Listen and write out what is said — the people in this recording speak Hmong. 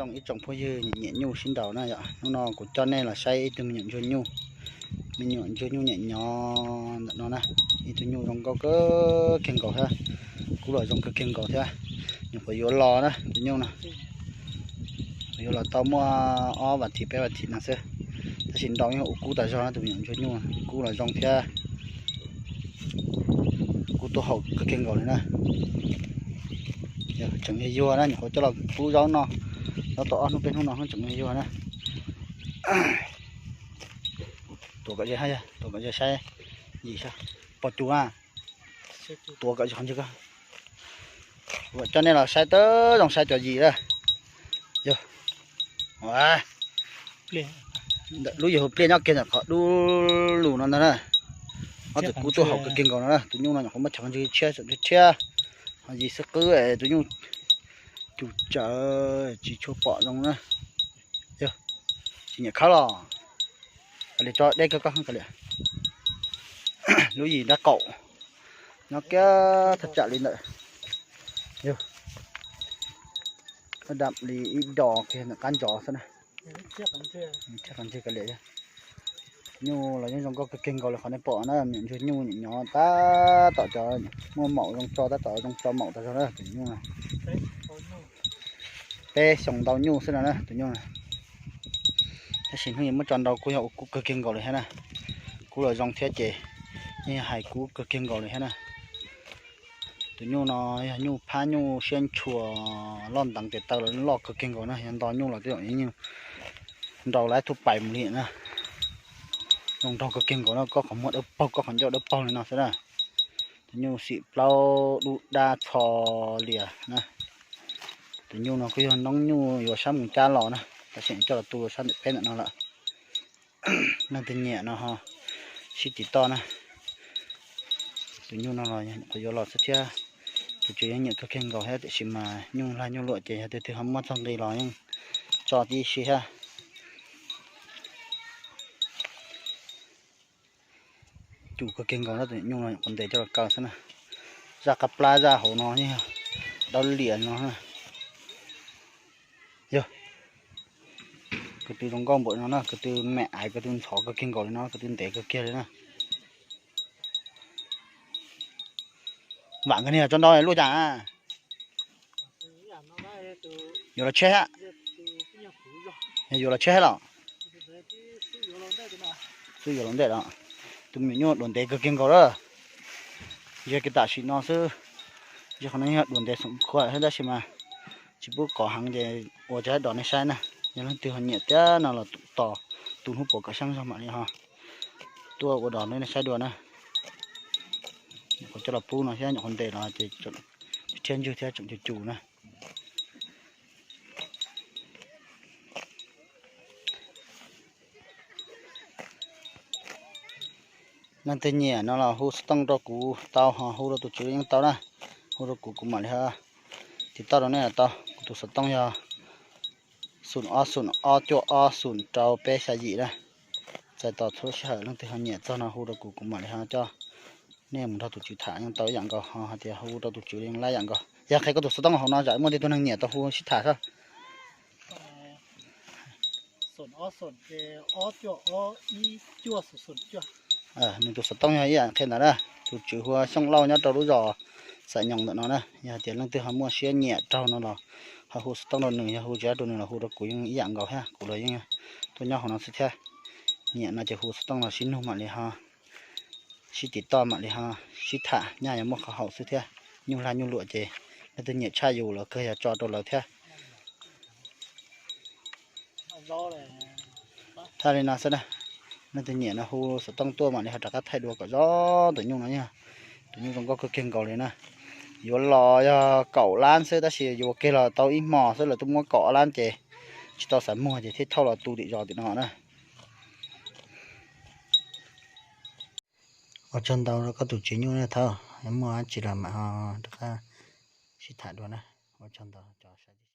Zoo ib tsoom phooj ywg nyiam nyuj sib nraus na yom, hnub no kuv coj nej los saib ib tug me nyuam ntsuag nyuj, me nyuam ntsuag nyuj nyiam nyob ntawm no na. Ib tug nyuj zoo nkauj kawg kiag nkaus thiab, kub los zoo kawg kiag nkaus thiab. Nyuam qhuav yuav los na tus nyuj no, yuav los tau muaj ob vas thiv peb vas thiv no xwb, tab sis nrau yeej ua kub tas zog na tus me nyuam ntsuag nyuj, kub los zoo thiab, kub tuaj haum kawg kiag nkaus li na. Tseem yuag yuag na, nyuam qhuav coj los pub zaub noj, zaub tau ob hnub peb hnub no tseem yuag yuag na. Tuav kom ze, tuav kom ze saib, yim saib, pom cuv a, tuav kom ze qhov ntawd. Coj nej los saib tau zoo saib cov yim na. Yog, lub yim hu pliaj nyob kiag ntawm qhov dub lug no ntag na. Ob tug kub tuaj haum kawg kiag nkaus no na, tus nyuj no nyuam qhuav muab chav ntswg tshiab tshiab, ho yim xwb qwb tus nyuj cus tsawv tsis tshua pom zoo na. Yog, tsis nyiam khawb los, kav liam tso deb kawg koj kav liam. Lub yim nrab qaum, nyob kiag thaj tsam li ntawm, yog, dam li ib dos kiag ntawm qab ntsov xwb na. Thiab qhov ntswg kav liam, nyuj los yeej zoo nkauj kawg kiag nkaus li qhov nej pom na, me nyuam ntsuag nyuj nyob tab tom cov muaj maum zoo tso tab tom zoo tso maum tas zog na tus nyuj na. Peb xyoo ntau nyuj xwb no na tus nyuj na. Tab sis hnub no muab tso nrau kuj yog ua kub kawg kiag nkaus li thiab na. Kub los zoo thiab ces yeej yog hais kub kawg kiag nkaus li thiab na. Tus nyuj no yog nyuj phab nyuj siab ntshua, loj nteev tes taw los loj kawg kiag nkaus na, yog nto nyuj los twb yog nyuj nrau laib thub pais mus li na. Zoo nraug kawg kiag nkaus na, koj qhov muag dawb paug, koj qhov ncauj dawb paug li no xwb na. Tus nyuj xim plaub dub dab txho lias na. Tus nyuj no kuj yog noob nyuj yuav sab mus cab los na, tam sim coj los tu sab ntawm peb ntawm no lawm. Leej twg nyiam no ho sib tiv toj na. Tus nyuj no los nyuam qhuav yuav los xwb thiab. Tus tswv yeej nyiam kawg kiag nkaus thiab, tiam sis mas nyuj lag nyuj luam ces yog tus twg ho muaj txog nqi los yeej tso tib si thiab. Cus kawg kiag nkaus na, tus nyuj no nyuam qhuav ntes coj los kaw xwb na. Zaj qab plab zaj hauv no yog dawb lias no. Yog, ko tw zoo nkauj npaum no na, ko tw me aiv, ko tw ntxhov kawg kiag nkaus li no, ko tw ntev kawg kiag li na. Vam nkawd niag tso ntau luaj cas. Yuav los tshiab thiab. Yog yuav los tshiab thiab los? Xub yuav los ntej los. Tus me nyuam nyuj duav ntev kawg kiag nkaus lawm. Yog kiag tam sim no xwb, yog qhov no yog duav ntev xoom khuam thiab tab sis mas tsis pub kov heev ces ua tso ib dos nej saib na. Yog leej twg ho nyiam thiab no los tos tus hnub puas kom xyeeb zog mam li ho tuaj ua dos nej saib dua na. Nyuam qhuav coj los pub no thiab nyuam qhuav ntes los ces thiab ntswg thiab tseem cus cus na. Leej twg nyiam no los hu xov tooj rau kuv tau, ho hu rau tus tswv yeej tau na. Hu rau kuv, kuv mam li ho tiv toj rau nej los tau. Kuv tus xov tooj yog xoom ob xoom ob cuaj ob xoom rau peb xya yim na. Txais tos txhua sij hawm, leej twg ho nyiam txog no hu rau kuv, kuv mam li ho coj nej mus nrog tus tswv tham yeej tau ib yam nkaus, ho hais tias hu rau tus tswv li lab yam nkaus. Yog qhia koj tus xov tooj hauv no tsam muaj tej tug neeg nyiam tau hu sib tham xwb. Nws tus xov tooj yog ib yam qhia ntawd na. Tus tswv hu ua Xyooj Lauj nyob rau lub zos Xam Nyoos ntawm no na. Yog hais tias leej twg ho muaj siab nyiam raug no los ho hu xov tooj rau nws, yog hu tsis rau nws los hu rau kuv yeej ib yam nkaus thiab, kuv los yeej tuaj nyob hauv no xwb thiab. Nyiam no ces hu xov tooj los sib nug mam li ho sib tiv toj mam li ho sib tham, nyaj yuav muaj qhov haum xwb thiab. Nyuj lag nyuj luam ces leej twg nyiam tshaj yus los kawg yog tso rau lawv thiab. Thaj li no xwb na, leej twg nyiam no hu xov tooj tuaj mam li ho rov qab thaij dua kom zoo. Tus nyuj no yog tus nyuj zoo nkauj kawg kiag nkaus li na. Yuav los yog kaum lab xwb tab sis yuav kiag los tau ib hmos xwb lawv twb muab kaum ob lab ces tsis tau xav muag ces thiaj thauj los tu tim zos tim no na. Ua tsaug ntau rau koj tus tswv nyuj na, thaum muaj dab tsi los mam ho rov qab sib tham dua na. Ua tsaug ntau.